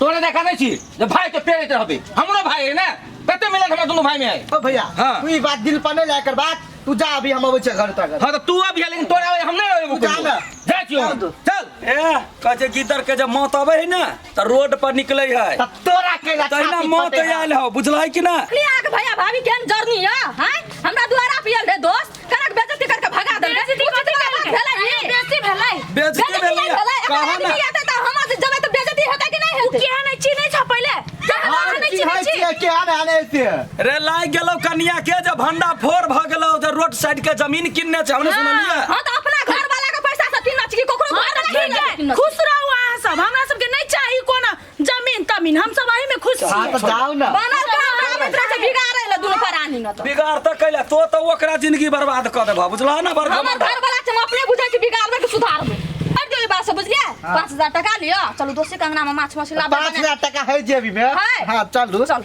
तोरे देखा नहीं छी जे भाई के पेड़ैत रहबे हमरो भाई है ना कते मिलन हमरा दुनू भाई में है ओ भैया हाँ। तू ई बात दिल पर नहीं लाए कर बात तू जा अभी हम अबै छियै घर तक हाँ तो तू अभी लेकिन तोरा अबै हम नहीं अबै तू जा ना। जाइ छियौ हम। चल ए कहै छै गिदर के जब मौत अबै है ने तऽ रोड पर निकलै है त तोरा केला तहिना छाती मौत फटे है। आयल हौ बुझलही कि ना अखनी आके भैया भाभी केहन जरनी य हैं हमरा दुआरा पियल रे दोस्त कनक बेइज्जती करके भगा देलकै बेइज्जती उचित कथी बात केलकै? भेलै ई? बेइज्जती भेलै बेइज्जती भेलै भेलै एकर कहा आदमी ना एतै तऽ हमर जे जेबै तऽ बेइज्जती हेतै कि नहि हेतै केहन नहि चिन्है छ पहिले केहन हाँ, अहाँ नहि चिन्है चिन्है छी छियै, केहन आनै से रे लागि गेलौ कनिया के जे भंडा फोड़ भऽ गेलौ जे रोड साइड के जमीन किनने छै हमने सुनलियै हाँ तऽ अपना घर वाला के पैसा से किनने छी कि ककरो हाँ, घर तऽ वाला ठीक है के खुश रहू अहाँ सब हमरा सबके नहीं चाही कोनो जमीन तमीन हम सब एही में खुश हाँ छी तऽ जाउ ना बनल काम आबैत रहै छै बिगाड़ै लए दुनू प्राणी न तऽ बिगाड़ तऽ कैला तो तऽ ओकरा जिंदगी बर्बाद कऽ देबह बुझलह ने बड़का हमर घर वाला छै हम अपने बुझै छी बिगाड़बै कि सुधारबै हट दियौ ई बात से बुझलियै 5000 टका लिअ चलू दोसर के अंगना में माछ मछली लाबै 5000 टका है जेबी में है। हाँ चलू चल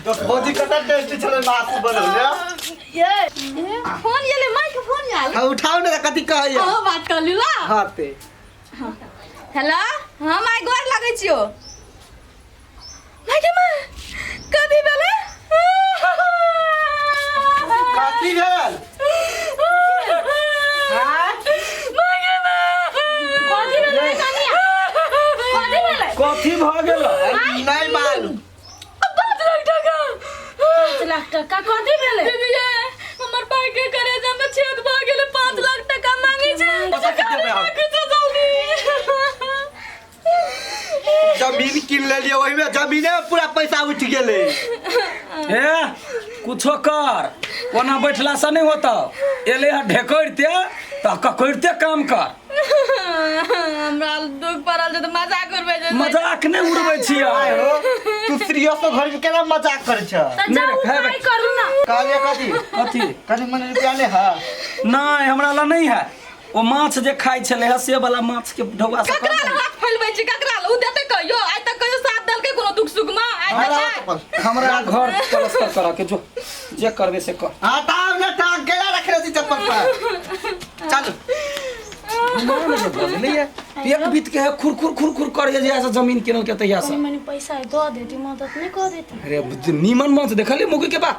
दोस्त भौजी कता टेस्टी छलै माछ बनौले फोन एलै माइक फोन आयल हाँ उठाउ ने कथी कहैया अहो बात कर लिला हाँ ते हेलो हाँ माय गोर लगै छियो माय गे माय कथी भेलै कथी भेल हाँ? माय गे माय कथी भेलै कनिया कथी भेलै कथी भऽ गेल नहीं मालूम 5 लाख टका 5 लाख टका कथी भेलै दीदी ये हमर भाई के करेजा में छेद भ गेलै 5 लाख टका मांगे छै पता कते देबै हम? किछु जल्दी जमीन कीन लेलियै ओहिमे जमीने में पूरा पैसा उठि गेलै ए कुछो कर ओना बैठला से नहीं होता एले है ढेकरिते तऽ ककरिते काम कर हमरा दुख पड़ल छै तऽ मजाक उड़बै छै मजाक नहि उड़बै छियै आय हो तू सीरियस घर में केना मजाक करै छ तऽ जाउ नहि, उपाय करू ना कहलियै कथी कथी कनि मनि रुपया नहि है नहि हमरा लग नहि है ओ माछ जे खाइ छलै है से वाला माछ के ढौआ से ककरा लग हाथ फैलबै छी ककरा लग उ देतै कहियो आइ तक कहियो साथ देलकै कोनो दुख सुख में आइ तक नहि। हमरा घर पलस्तर करऽ के जो जे करबे से कर हाँ ताव ने टांग केला रखने छी चप्पल पर चल एक बीत के है खुर खुर खुर खुर करे जे ऐसा जमीन किनल के तहिया से मनी पैसा दऽ देती मदद नहीं कऽ देती अरे नीमन माछ देखलियै मुगी के बात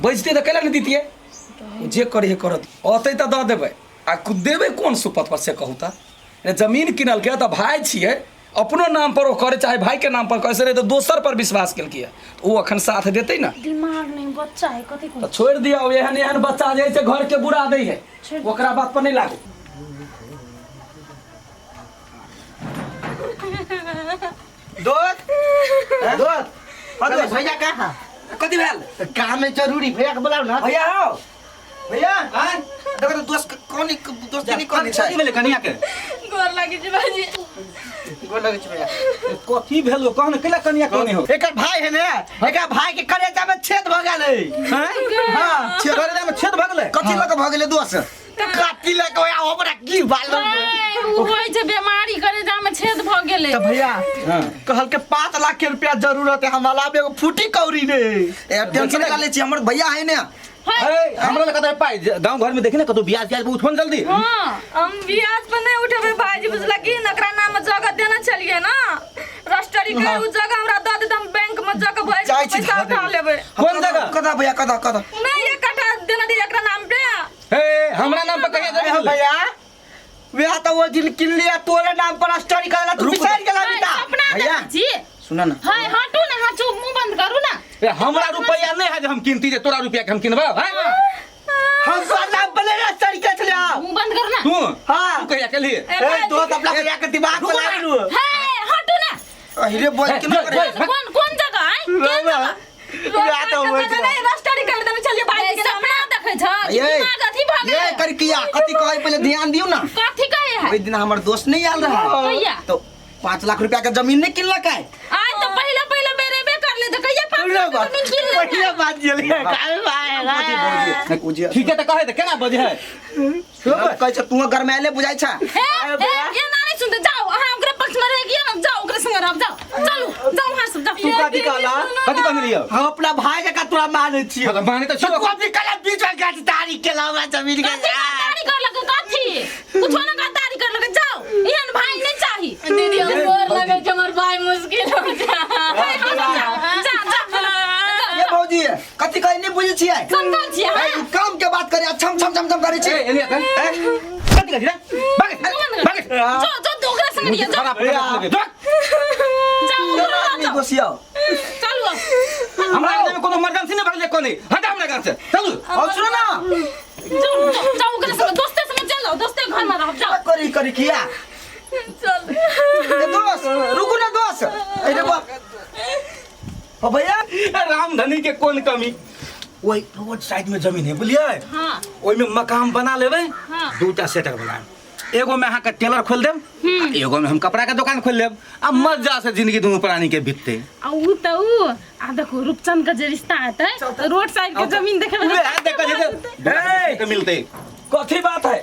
बजते तऽ कैला नहि दितियै जे करे है करत अतै तऽ दऽ देबै आ देबै कोन सुपथ पर से कहू तऽ अरे जमीन किनलकै तऽ भाय छियै अपनो नाम पर ओ करे चाहे भाई के नाम पर करे से नहि तऽ दोसर पर विश्वास केलकै तऽ ओ अखन साथ देतै ने दिमाग नहीं बच्चा है कथी तऽ छोड़ि दियौ एहन एहन बच्चा जे है से घर के बुरा दै है ओकरा बात पर नहि लागू दोस्त दोस्त दोस्त। भैया कहाँ कथी भेल काम है जरूरी भैया के बुलाओ ना भैया हो भैया आँय देखो तो दोस्त कौन दोस्त नहीं कौन छै कथी भेलै कनिया के गोर लागि छी भाईजी गोर लगै छी भैया कथी भेल कह ने कैला कनिया कौन हो एकर भाई है ने एकर भाई के करेजा में छेद भ गेलै हैं हां छेद करेजा में छेद भऽ गेलै कथी लऽ कऽ भऽ गेलै दोस्त कथी लऽ कऽ हमरा की मालूम उ होइ छै बीमारी करे जामे छेद भऽ गेलै तऽ भैया हाँ। कहल के 5 लाख के रुपया जरूरत है हमरा लाभ एगो फूटी कौड़ी ने ए टेंशन का ले छी हमर भैया है ने अरे हमरा लग कतऽ पाइ गाँव घर में देखी ने कतौ ब्याज ब्याज उठो ने जल्दी हाँ हम ब्याज पर नहीं उठेबै भाईजी बुझलक कि नकरा नाम में जगह देने छलियै ना रजिस्ट्री के उ जगह हमरा दऽ देत हम बैंक में जाके भरि जाइ छी पैसा धऽ उठा लेबै कोन जगह कदा भैया कदा कदा नहीं एक कट्ठा देने दियै एकरा नाम पे हे हमरा नाम पर कहिया अरे जमीन भैया वह तो वो दिन किन लिया तोरे नाम पर स्टोरी कर तू रुक बिसर गेला बेटा सपना भैया। देखै छी सुन ना हाय हटू ना हटू मुंह बंद करू ना ए, हमरा रुपया नहीं है जे हम किनती जे तोरा रुपया के हम किनबा हैं हम तोर नाम पर ले स्टोरी कर छलिया मुंह बंद करू ना तू हां तू कहिया केलही ए दोस्त अपना भैया के दिमाग पर लागलू हाय हटू ना अहिरे बोल के ना करे कोन कोन जगह है केहन जगह वह तो वो नहीं रजिस्ट्री कर देने छलियै भाईजी के नाम सपना देखै छ ये दिमाग अथी भऽ ये गेलै करकिया कथी कहै पहिले ध्यान दियौ ना कथी कहै है ओहि दिन हमर दोस्त नहीं आयल रहा कहिया तो 5 लाख रुपया के जमीन नहीं किनलक है आज तो पहिला पहिला बेर एबे करले तऽ कहिया 5 लाख के जमीन कीन लेलकै? बढ़िया बात गेलै काय भाई ठीक है तऽ कहे तऽ केना बजे है कहै छै तू गरमायले बुझाइ छ हे हे ये ना नहीं सुनते जाओ अहाँ ओकरे पक्ष में रह गया ना जाओ ओकरे संग रह जाओ चलू जाओ वहाँ से जाओ तू कथी कहला कथी कहने रहियो हम अपना भाई जका तोरा मानै छियो हाँ, मानै तऽ छियौ। तो कथी कहला बीच में गद्दारी केला हमरा जमीन के कथी गद्दारी करलक कथी कुछो ना गद्दारी करलक जाओ एहन भाई नहीं चाही दीदी हम बुझै छियै संतान छियै ए, काम के बात करे छम छम छम छम करे छी ए एलिया त कथि कथि रे भाग भाग जो जो तो ओकरा संगे रहिए जो खराब कर जो जाओ ओकरा आदमी दोषियो चलू हमरा आगे में कोनो इमरजेंसी नहीं भगले कोनी हटा हमरा घर से चलू और सुनो ना जाओ जाओ ओकरा संगे दोस्ते संगे चल जाओ दोस्ते घर में रहो जाओ करी करी किया चल ए दोस्त रुकू ना दोस्त अरे बा ओ भैया रामधनी के कोन कमी ओहि रोड साइड में जमीन है बुझलियै हां ओहिमे मकान बना लेबै हाँ। दूटा सेटर बनाएब एगो में अहाँके टेलर खोल देब आ एगो में हम कपड़ा के दुकान खोल लेब आ मजा से जिंदगी दुनू प्राणी के बीतते आ उ त उ आ देखो रूपचंद का जे रिश्ता हेतै रोड साइड के जमीन देखे में उहे देखै छै के मिलते कथी बात है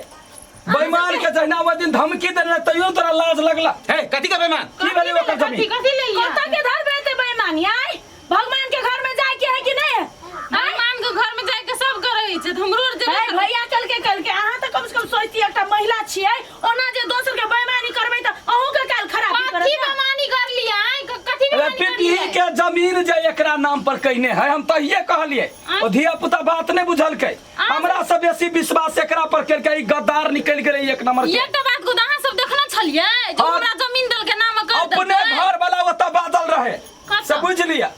बेईमान के जहिना ओहि दिन धमकी देने रहे, तैयो तोरा लाज लगला हे कथी के बेईमान की भेलै ओकर कथी जमीन कथी ले कत के घर में हेतै बेईमानी आय भगवान के घर में जाय के है कि नहीं भगवान के घर में जाय के सब करै छै त हमरो आर जेबे ए भैया चल के कल के अहाँ तऽ कम से कम सोचती एकटा महिला छियै ओना जे दोसर के बेईमानी करबै तऽ अहूँ के काल खराबी करत कथी बेईमानी कर लिया आय कथी अरे बेईमानी कर पीपी लिया के जमीन जे एकरा नाम पर कहने है हम तहिए कहलिए ओ धिया पुता बात नहीं बुझलकै हमरा से बेसी विश्वास एकरा पर केलकै ई गद्दार निकलि गेलै एक नंबर के एकटा बात को अहाँ सब देखने छलियै जे हाँ। हमरा जमीन देलकै नाम कर अपने देलकै घर वाला ओतऽ बादल रहे कतऽ? से बुझ लिया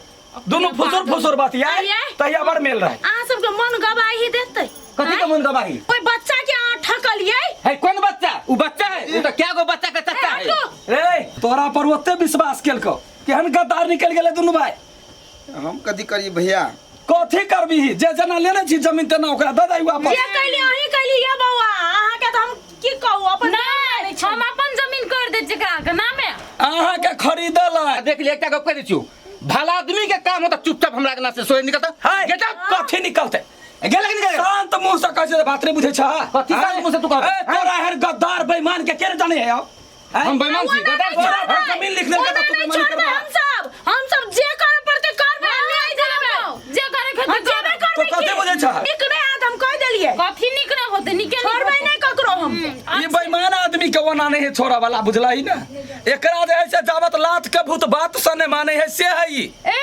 दुनू फुसुर फुसुर बात यार आइए। तहिया बड़ मेल रहे अहाँ सबके मन गवाही देतै कथी के मन गवाही ओहि बच्चा के अहाँ ठकलियै है कौन बच्चा उ बच्चा है उ तो क्या गो बच्चा के चच्चा है रे तोरा पर ओते विश्वास केलको केहन गद्दार निकलि गेलै दुनू भाई हम कथी करी भैया कथी करबी जे जना लेने छी जमीन तेना ओकरा दऽ दही वापस जे कैली अहीं कैली ये बौआ अहाँ के तऽ हम की कहू अपन नहीं हम अपन जमीन कर दे छियै एकरा के नामे अहाँके खरीदल है देख ले एकटा गप कह दै छियौ भला आदमी के काम होता चुपचाप हमरा अंगना से सोए निकलता है गेट अप कथी निकलते गेल कि निकल शांत मुंह से कहै छै तऽ बात नहि बुझै छ कथी शांत मुंह से तू कहबै? ए, तोरा एहन गद्दार बेईमान के के जाने है आउ हम बेईमान छी गद्दार छी तोरा भर जमीन लिख देलकै तऽ तू ओना नहि बेईमानी छोड़बै करबा हम सब हम सब जे करे पड़तै करबै हम नहि जेबै जे करे के हम जेबे करबै तो कथी बुझै छह? नीक नहि हैत हम कहि देलियै कथी नीक नहि होतै नीके नहि छोड़बै होतै। नहि ककरो हम ई बेईमान आदमी के ओना नहीं है छोड़ा वाला बुझला ही ना एकरा जे है से जावत लात के भूत बात से नहीं माने है से है ई ए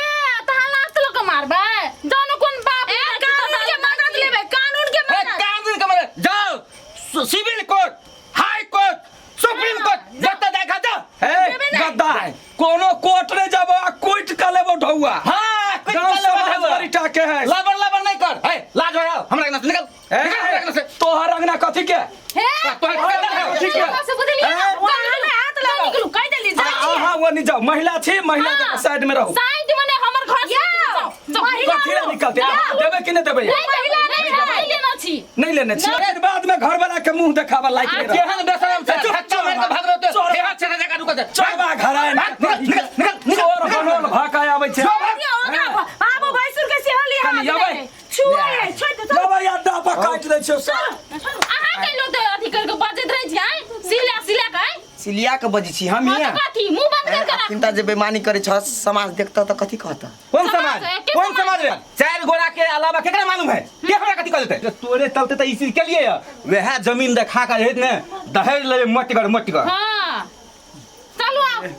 तहाँ लात लोग के मारबै जानो कोन बाप ए कानून के मदद लेबै कानून के ए, मदद कानून के मदद जाओ civil court high court supreme court जतऽ जाय खा जाओ हे गद्दार कोनो कोर्ट नहीं जाबो आ कुट के लेबो ढौआ हाँ कुछ गांव कर लेबो समाज ढौआ। बड़ी टाके है लबर लबर नहीं कर हे लाज हो आओ हमरा अंगना से निकल ए, निकल हमरा अंगना से तोहर अंगना कथी के हे तोहर गद्दार है। ठीक है। से बुझलियै ना ए, वहाँ में हाथ जाओ लगाओ निकलू कहि देली जाइ छियै अहाँ वो नहीं जाओ महिला छी महिला हाँ। के साइड में रहू साइड मने हमर घर से जाओ जाओ महिला कथी ला निकलते देबे कि नहीं देबे महिला नहीं नहीं लेना छी नहीं लेने छी फिर बाद में घर वाला के मुंह देखावा लायक नहीं रह केहन बेशरम छै चुप, धक्का मारि के भाग रहते चोर। हे हाथ से जगह रुक जा चोरबा घर आए भाग, निकल निकल निकल निकल चोर बनल भाका आबै छै आबो भैंसुर के सेहो लिहा कनी अबै। छुए छोड़ दे लेबै अड्डा पर काटि दै छियौ सब अहाँ कैलो तऽ अथी करके बजैत रहै छी आँय सिला सिला के आँय सिलिया के बजै छी हम हाँ हियाँ तऽ कथी मुँह बंद कर के राख चिंता जे बेईमानी करै छ समाज देखता तऽ कथी कहता कौन समाज समाज है, के कौन समाज समाज रे चार गोरा के अलावा केकरा मालूम है के हमरा कथी कह देते तोरे चलते त ई चीज के लिए वह जमीन देखा के रहत ने दहेज लेबे मटगर मटगर हाँ चलू आउ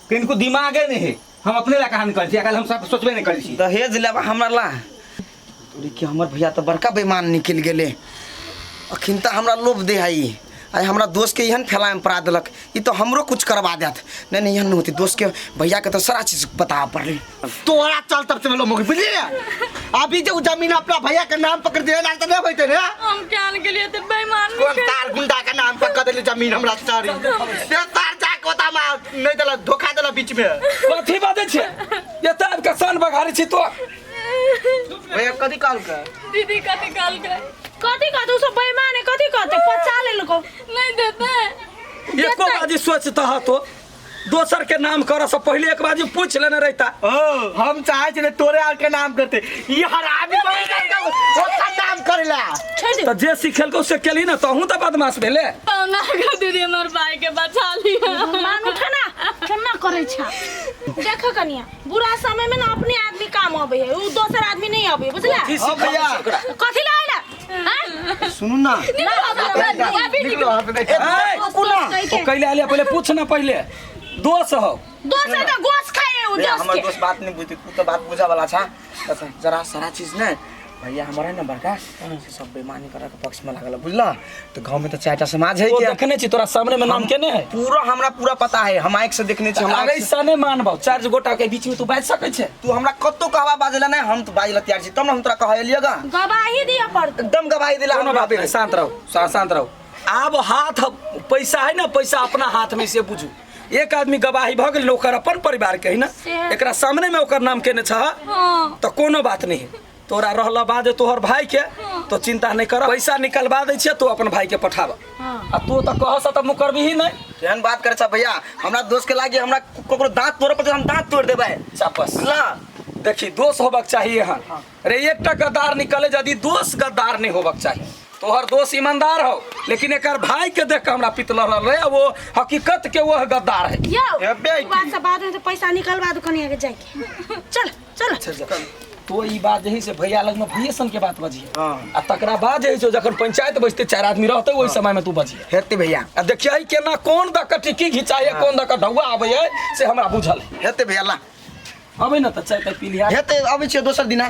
किनको दिमागे नहीं है हम अपने ला कहानी करै छी आइकाल्हि हम सब सोचबे नहीं करै छी दहेज लेबा हमरा ला तोरी के हमर भैया तऽ बड़का बेईमान निकलि गेलै अखन तऽ हमरा लोभ दे है ई आइ हमरा दोस्त के एहन फैलामे पड़ा देलक ई तऽ हमरो कुछ करवा देत नहीं नहीं एहन नहीं होती दोस्त के भैया के तऽ सारा चीज बताबऽ पड़लै तोरा चल तब से लोग बुझलिए अभी जे उ जमीन अपना भैया के नाम पकड़ दे ना त नहीं होइते रे हम क्या के लिए तो बेईमान कोन तार गुंडा के नाम पर कर देली जमीन हमरा सारी से तार जा के ओता मा नहीं देला धोखा देला बीच में कथी बाजै छै एतऽ आबि कऽ सन बघारै छी तो भैया कथी कहलकै दीदी कथी कहलकै कथी कहतै उ सब बेईमान है कथी कहतै पचा लेलको नहीं देते एको बाजी सोचता तो दोसर के नाम करऽ से पहिले एक बाजी पूछ लेने रहता ओ हम चाहे छे तोरे आर के नाम करते ई हरामी ओकर नाम करेला तऽ जे सिखेलको से केली ने तहूँ तऽ बदमाश भेले पौना के दीदी हमर भाई के बचा लिया मान उठा ना केना करै छ देख कनिया बुरा समय में ना अपने आदमी काम आबै है उ दोसर आदमी नहीं आबै बुझला कथी हाँ भैया। सिखल छै ओकरा? कथी ला आइला हैं सुनू ना निकलो हाथ देख ऐ, रुकू ना ओ कैले आले पहिले पूछ ना पहिले दोष हो दोसर के गोश खाए उ भैया, दोस हमर के दोस्त बात नहीं बुझते तू तो बात बुझा वाला छा अच्छा, जरा सारा चीज ने भैया हमारा है ना बड़का से सब बेईमानी करे के पक्ष में लागल है, बुझला तो गांव में तो चार टा समाज है तो के देखने छी तोरा सामने में नाम केने है पूरा हमरा पूरा पता है हम आँख से देखने छी हम अरे आँख से- ऐसा नहीं मानबौ चार गोटा के बीच में तू बाजि सकै छै तू हमरा कतो कहवा बाजेला नहीं हम तो बाजेला तैयार छी तब ना हम तोरा कहलिए गा गवाही दिया पड़तौ एकदम गवाही दिला कोनो हमरा बात नहीं शांत रहो शांत रहो आब हाथ पैसा है ना पैसा अपना हाथ में से बुझू एक आदमी गवाही भऽ गेल ओकर अपन परिवार के है ना से- एकरा सामने में ओकर नाम केने छह हाँ तो कोनो बात नहीं है तोरा रहला बाद तोहर भाई के तो चिंता नहीं कर पैसा निकलवा दै छियै तू अपन भाई के पठाब आ तू तो कह से तो मुकरबी नहीं केहन बात करे छा भैया हमरा दोस्त के लागे हमरा ककरो दांत तोड़े पड़ते हम दांत तोड़ देबै चापस बुझला देखी दोष होबक चाहिए यहाँ रे एकटा गद्दार निकले यदि दोष गद्दार नहीं होबक चाहिए तोहर दोष ईमानदार हो लेकिन एकर भाई के देख के हमरा पितल रहल रहे वो हकीकत के वह गद्दार है यौ हेबे ई बात से बाद में तो पैसा निकलवा दो कनिया के जाके चल चल तो ई बात जे है से भैया लग में भैये सन के बात बजिए हाँ। आ तकरा बाद जे है से जखन पंचायत बैसते चार आदमी रहते ओहि समय में तू बजिए हेते भैया आ देखिए केना कोन दऽ के टिकी घिचाइए कोन दऽ के ढौआ आबै है से हमरा बुझल है हेते भैया ला अबै ने तऽ चाय ताय पी लिहा हेते अबै छियै दोसर दिना।